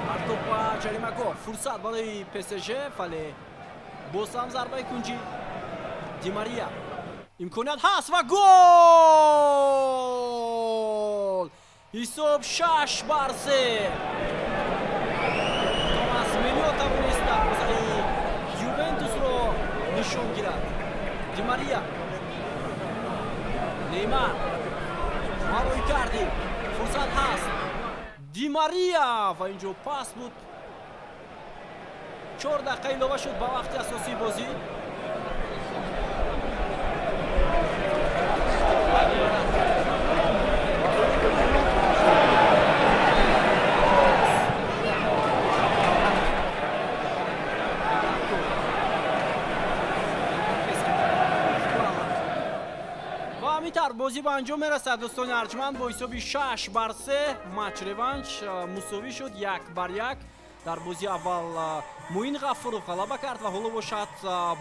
партоб ба ҷаримагоҳ, фурсат барои ПСЖ, вале боз ҳам зарбаи кунҷӣ. Ди Мария, имконият ҳаст ва гол! Ҳисоб 6-3. Томас Мелио тавонист дарвозаи Ювентусро нишон гирад. Ди Мария, Неймар, Маро Икарди, фурсат ҳаст, Ди Мария ва инҷо пас буд. 4 дақиқа илова шуд ба вақти асосии бозӣ. Ва ҳамин тавр бозӣ ба анҷом мерасад, дӯстони арҷманд, бо ҳисоби 6-3. Матч реванш мусовӣ шуд, 1-1. Дар бозии аввал Муин Ғафуров ғалаба кард ва ҳоло бошад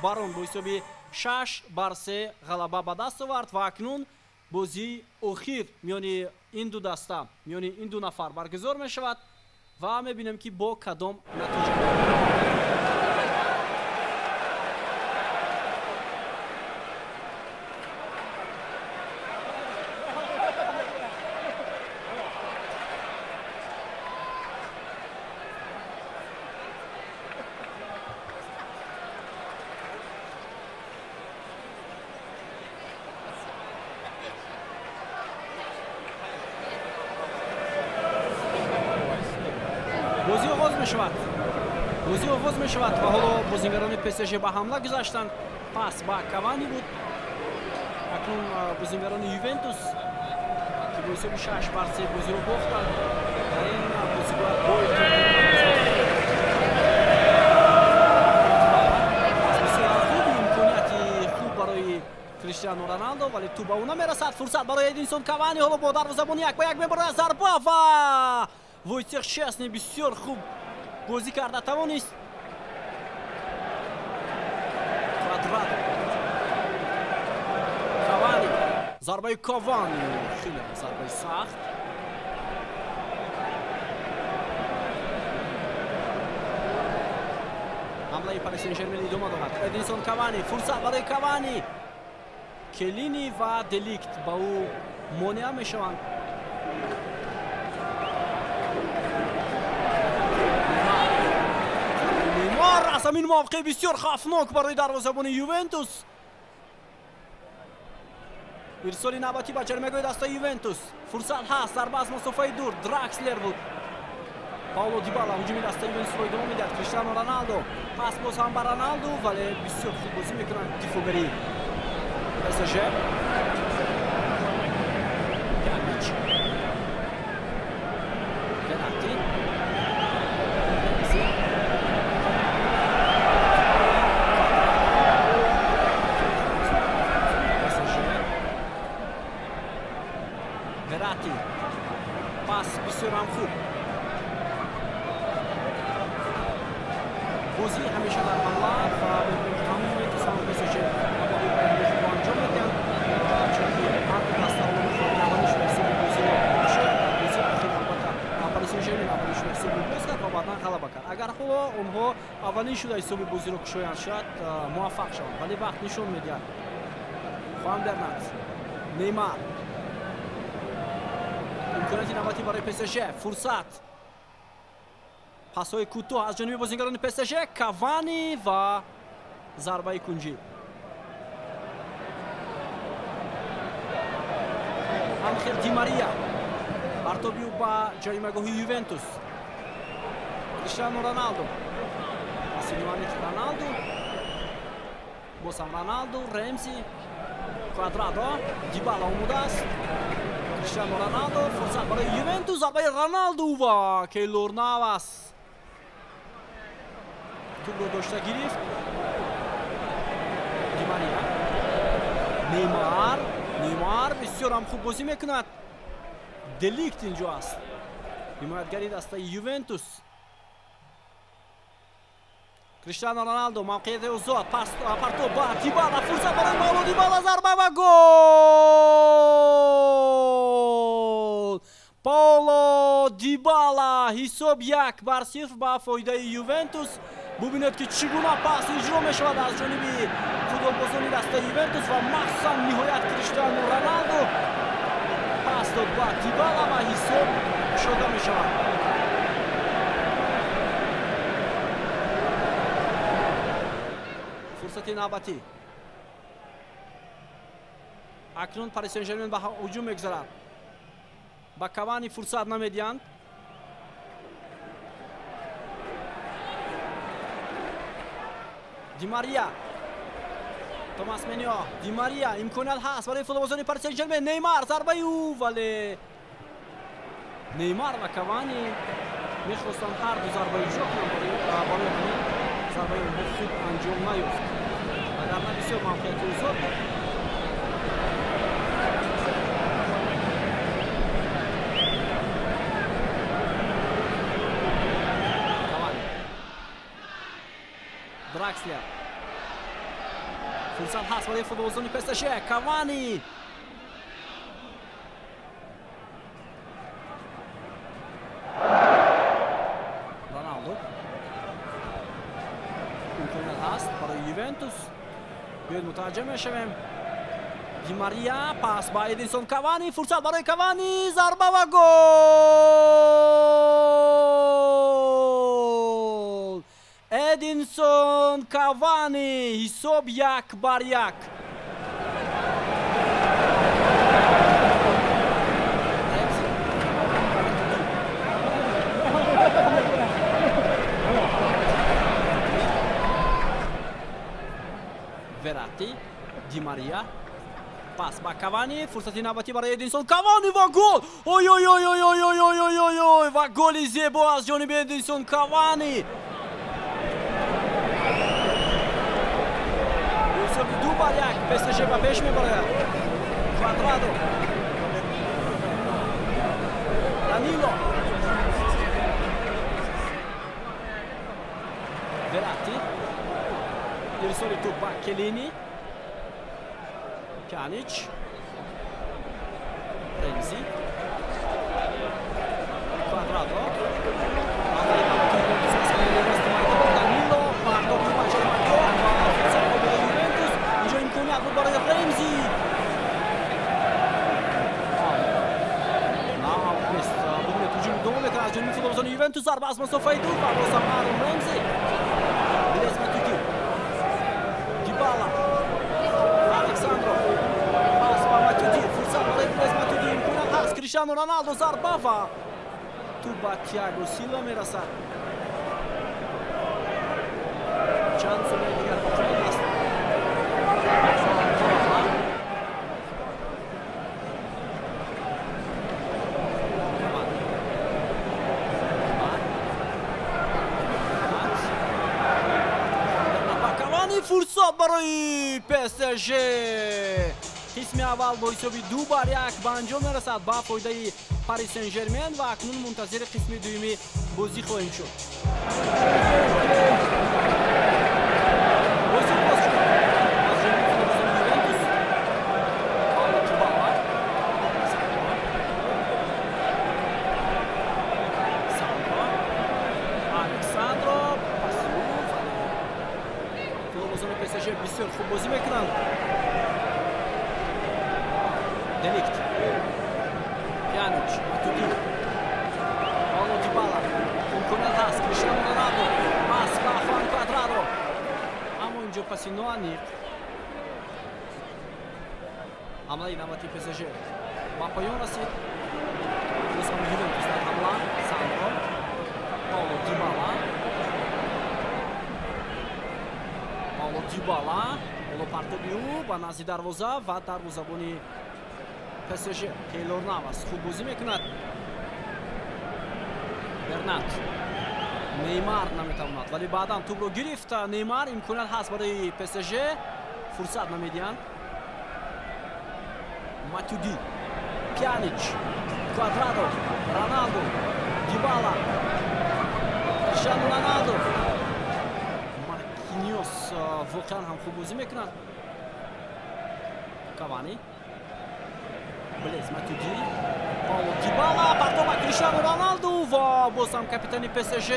Барон бо ҳисоби 6-3 ғалаба ба даст овард. Ва акнун бозии охир миёни ин ду даста, миёни ин ду нафар баргузор мешавад ва мебинем, ки бо кадом натиҷа. Бозӣ оғоз мешавад, бозӣ оғоз мешавад ва ҳоло бозингарони ПСЖ ба ҳамла гузаштанд. Пас ба Кавани буд. Акнун бозингарони Ювентус, ки бо ҳисоби 6-3 бозиро бохтанд, дар ин бозӣ бояд бо бисёр хуб, имконияти хуб барои Криштиану Роналдо, вале тӯб ба ӯ намерасад. Фурсат барои Эдинсон Кавани, ҳоло бо дарвозабони як ба як мебарад, зарба ва Войтех Щесни бисёр хуб бозӣ карда тавонист. Квадрадо, Кавани, зарбаи Кавани, хеле зарбаи сахт. Ҳамлаи Пари Сен Жермен идома дорад. Эдинсон Кавани, фурсат барои Кавани, Келини ва Деликт ба ӯ монеа мешаванд. Неймар аз ҳамин мавқеъ, бисёр хавфнок барои дарвозабони Ювентус. Ирсоли навбатӣ ба ҷаримагоҳи дастаи Ювентус, фурсат ҳаст, зарба аз масофаи дур, Дракслер буд. Пауло Дибала ҳуҷуми дастаи Ювентусро идома медиҳад. Криштиану Роналдо, пас боз ҳам ба Роналду, вале бисёр хуб бозӣ мекунанд дифоъгари ПСЖ. Пьянич, Верати, Ремзи, Квадрадо, ПСЖ, Верати, пас бисёрам хуб. Бозӣ ҳамеша дар ҳамла ва мебинем, ки ҳам Ювентус, ҳам ПСЖ ҳамлаҳои ояндаи худро анҷом медиҳанд, чунки ҳар ду даста ҳоло мехоҳанд аввалин шуда ҳисоби бозиро кушояд. Дар бозии охир, албатта, Пари Сен Жермен аввалин шуда ҳисобро боз кард ва баъдан ғалаба кард. Агар ҳоло онҳо аввалин шуда ҳисоби бозиро кушоянд, шояд муваффақ шаванд, вале вақт нишон медиҳад. Хуан Бернат, Неймар, имконияти навбатӣ барои ПСЖ, фурсат, пасҳои кӯтоҳ аз ҷониби бозингарони ПСЖ, Кавани ва зарбаи кунҷӣ. Анхел Ди Мария, партоби ӯ ба ҷаримагоҳи Ювентус. Криштиану Роналду, паси муаннис Роналду, боз ҳам Роналду, Ремзи, Квадрадо, Дибала омода аст. Криштиану Роналду, фурсат барои Ювентус, зарбаи Роналду ва Кейлор Навас тӯбро дошта гирифт. Ди Мария, Неймар, Неймар бисёр ҳам хуб бозӣ мекунад. Деликт инҷо аст, ҳимоятгари дастаи Ювентус. Криштиано Роналдо, мавқеияти озод, пас партоб ба Дибала, фурсат барои Пауло Дибала, зарба ва гол! Пауло Дибала, ҳисоб 1-0 ба фоидаи Ювентус. Бубинед, ки чӣ гуна пас иҷро мешавад аз ҷониби футболбозони дастаи Ювентус ва махсусан ниҳоят Криштиано Роналдо пас дод ба Дибала ва ҳисоб кушода мешавад. Фурсати навбатӣ. Акнун Пари Сен-Жермен ба ҳуҷум мегузарад. Ба Кавани фурсат намедиҳанд. Ди Мария, Томас Менио, Ди Мария, имконият ҳаст барои футболбозони Пари Сен-Жермен. Неймар, зарбаи ӯ, вале Неймар ва Кавани мехостанд ҳар ду зарба иҷро кунанд, барои ҳамин зарбаи онҳо хуб анҷом наёфт. Вагарна бисёр мавқеияти озод буд. Кавани, Дракслер, фурсат ҳаст барои футболбозони ПСЖ. Кавани, Роналдо, имконият ҳаст барои Ювентус. Биёед, мутаваҷҷеҳ мешавем. Ди Мария, пас ба Эдинсон Кавани, фурсат барои Кавани, зарба ва гол! Эдинсон Кавани, ҳисоб 1-1. Вератти, Ди Мария, пас ба Кавани, фурсати навбатӣ барои Эдинсон Кавани ва гол! Ой, ой, ой, ой, ой, ой, ой, ой, ой, ой, ва голи зебо аз ҷониби Эдинсон Кавани. Ҳисоби 2-1, ПСЖ ба пеш мебарояд. Квадрадо, Данило, Вератти, ирсоли туп ба Келини, Пьянич, Ремзи, Квадрадо, Данило, пардохти бачаи Матио ва фурсат барои Ювентус. Инҷо имконият буд барои Ремзи. На, нест. Бубинед, ҳуҷум идома мекунад аз ҷониби футболбозони Ювентус. Зарба аз масофаи дур ва боз ҳам Арон Ремзи. Блез Матюди, Дибала, Александро, пас ба Матюди, фурсат барои Блез Матюди, имконият ҳаст. Криштиану Роналдо, зарба ва туп ба Тиаго Силва мерасад. Чанд сонияи дигар боқӣ мондааст. Кавани, ба Кавани, фурсат барои ПСЖ. Қисми аввал бо ҳисоби 2-1 ба анҷом мерасад ба фоидаи Пари Сен-Жермен ва акнун мунтазири қисми дуюми бозӣ хоҳем шуд. Бозӣ боз шуд аз ҷониби футболбозони Ювентус. Пауло Дибала, Сандро, Александро, паси ӯ, вале футболбозони ПСЖ бисёр хуб бозӣ мекунанд. Деликт, Пьянич, Матюди, Пауло Дибала, имконият ҳаст. Криштиану Роналдо, пас ба Хуан Квадрадо, аммо инҷо паси ноаниқ. Ҳамлаи навбати ПСЖ ба поён расид. Боз ҳам Ювентус дар ҳамла. Сандро, Пауло Дибала, Пауло Дибала, ҳоло партоби ӯ ба назди дарвоза ва дарвозабони ПСЖ Кейлор Навас хуб бозӣ мекунад. Бернат, Неймар наметавонад, вале баъдан тӯбро гирифт Неймар. Имконият ҳаст барои ПСЖ, фурсат намедиҳанд. Матюди, Пьянич, Квадрадо, Роналдо, Дибала, Криштиану Роналдо. Маркиньос воқеан ҳам хуб бозӣ мекунад. Кавани, Блез Матюди, Пауло Дибала, партов ба Криштиану Роналду ва боз ҳам капитани ПСЖ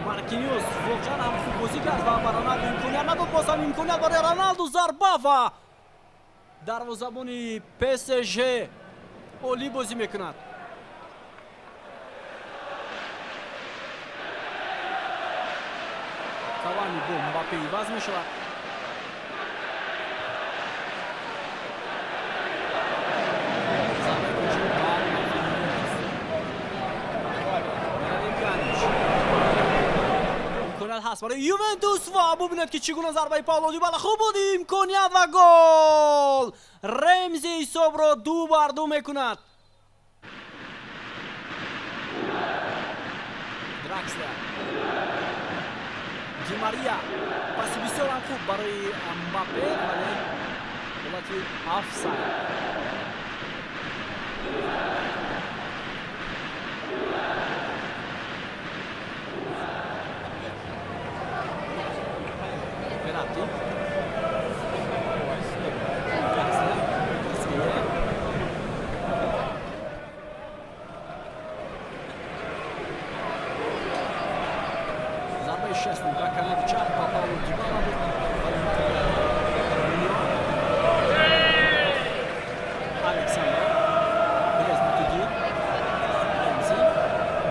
Маркиньос воқеан ҳам хуб бозӣ кард ва ба Роналду имконият надод. Боз ҳам имконият барои Роналду, зарба ва дарвозабони ПСЖ олӣ бозӣ мекунад. Кавани бо Мбаппе иваз мешавад. Зарбаи кунҷӣ ба нафъи Ювентус. Миралем Пьянич. Имконият ҳаст барои Ювентус ва бубинед, ки чӣ гуна зарбаи Пауло Дибала хуб буд. Имконият ва гол! Ремзи ҳисобро 2-2 мекунад. Дракслер, Ди Мария, паси бисёр ҳам хуб барои Мбаппе, вале ҳолати офсайд. Верратти, Дракслер, Идрис Гее. Зарбаи Шесни ба канори чап ба Пауло Дибала буд, вале Муньон. Александро, Блез Матюди, Ремзи,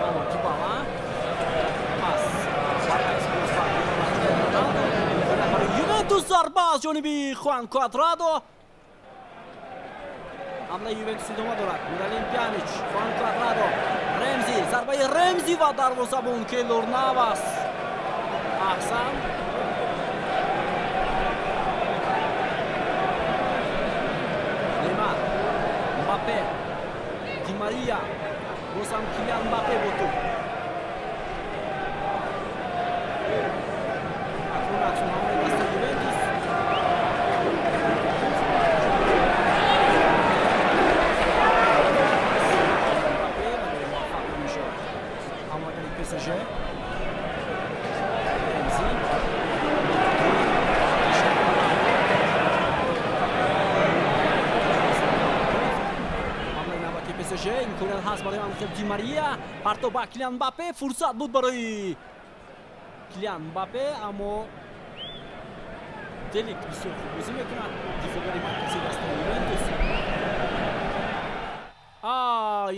Пауло Дибала, пас баръакс боз ба Роналду. Имконият барои Ювентус, зарба аз ҷониби Хуан Квадрадо. Ҳамлаи Ювентус идома дорад. Миралем Пьянич, Хуан Квадрадо, Ремзи, зарбаи Ремзи ва дарвозабон Кейлор Навас. Аҳсан. Неймар, Мбаппе, Ди Мария, боз ҳам Килиан Мбаппе бо туп. Акнун аксулҳамлаи дастаи Ювентус. Мбаппе, вале муваффақ намешавад. Ҳамлагари ПСЖ. Ремзи. Криштиану Роналду. Ҳамлаи навбати ПСЖ, имконият ҳаст барои Анхел Ди Мария, партов ба Килиан Мбаппе, фурсат буд барои Килиан Мбаппе, аммо Деликт бисёр хуб бозӣ мекунад, дифоъгари марказии дастаи Ювентус.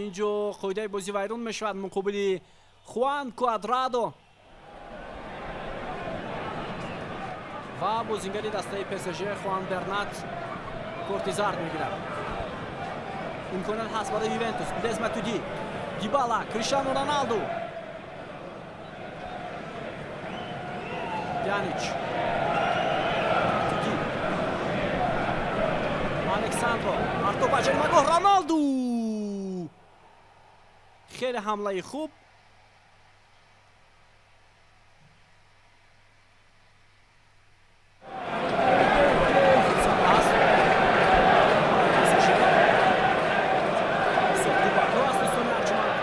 Инҷо қоидаи бозӣ вайрон мешавад муқобили Хуан Куадрадо ва бозингари дастаи ПСЖ Хуан Бернат корти зард мегирад. Имконият ҳаст барои Ювентус. Блез Матюди, Дибала, Криштиану Роналду, Пьянич, Матюди, Александро, партов ба ҷаримагоҳ, Роналду. Хеле ҳамлаи хуб. Фурсат ҳаст барои ПСЖ. Бисёр 2-2 аст, дӯстони арҷманд.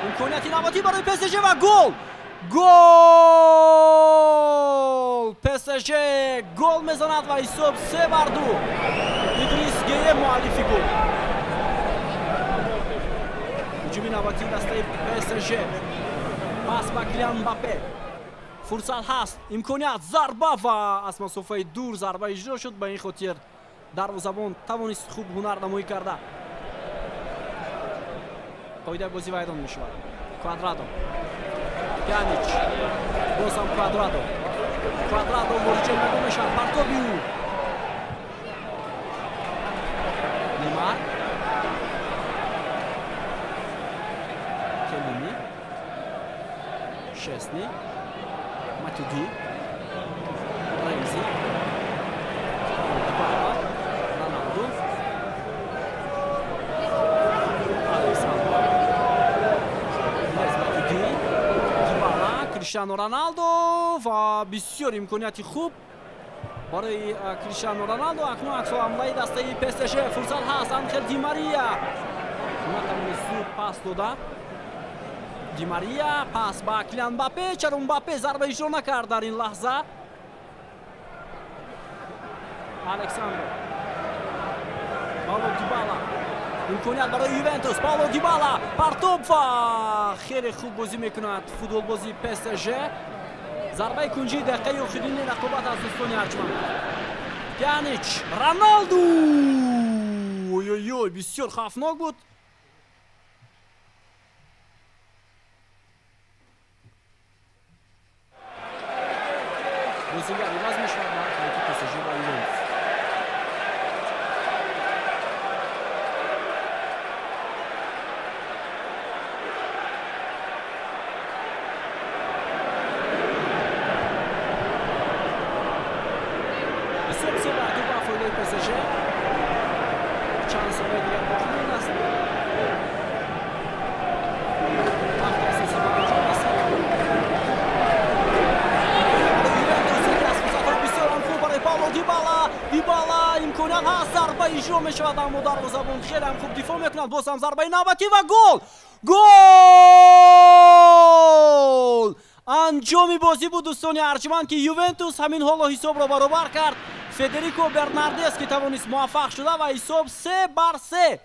Имконияти навбатӣ барои ПСЖ ва гол! Гол! ПСЖ гол мезанад ва ҳисоб 3-2. Идрис Гее муаллифи гол. Ҳуҷуми навбатии дастаи ПСЖ. Пас ба Килиан Мбаппе. Фурсат ҳаст, имконият, зарба ва аз масофаи дур зарба иҷро шуд. Ба ин хотир дарвозабон тавонист хуб ҳунарнамоӣ карда. Қоидаи бозӣ вайрон мешавад. Квадрадо, Пьянич, боз ҳам Квадрадо. Квадрадо ворид ҷаримагоҳ мешавад. Партоби ӯ. Неймар. Келлини. Шесни. Матюди. Ремзи. Дибала. Роналду. Александро. Блез Матюди. Дибала. Криштиану Роналду ва бисёр имконияти хуб барои Криштиану Роналду. Акнун аксулҳамлаи дастаи ПСЖ, фурсат ҳаст. Анхел Ди Мария натавонист зуд пас дода. Ди Мария, пас ба Килиан Мбаппе. Чаро Мбаппе зарба иҷро накард дар ин лаҳза? Алекс Сандро, Пауло Дибала, имконият барои Ювентус. Пауло Дибала партоб ва хеле хуб бозӣ мекунад футболбози ПСЖ. Зарбаи кунҷии дақиқаи охирини рақобат аз дӯстони арҷманд. Пьянич, Роналду! Ой-ой-ой, бисёр хавфнок буд. Бозигар иваз мешавад дар ҳайати ПСЖ ва Ювентус. Бисёр бисёр бар тӯб ба фоидаи ПСЖ. Чанд сонияи дигар боқӣ мондааст. Вақти асосӣ ба анҷом расид. Ювентус, яке аз фурсатҳои бисёрам хуб барои Пауло Дибала. Дибала, имконият ҳаст, зарба иҷро мешавад, аммо дарвозабон хеле ҳам хуб дифоъ мекунад. Боз ҳам зарбаи навбатӣ ва гол, гол! Анҷоми бозӣ буд, дӯстони арҷманд, ки Ювентус ҳамин ҳоло ҳисобро баробар кард. Федерико Бернардески тавонист муваффақ шуда ва ҳисоб 3-3.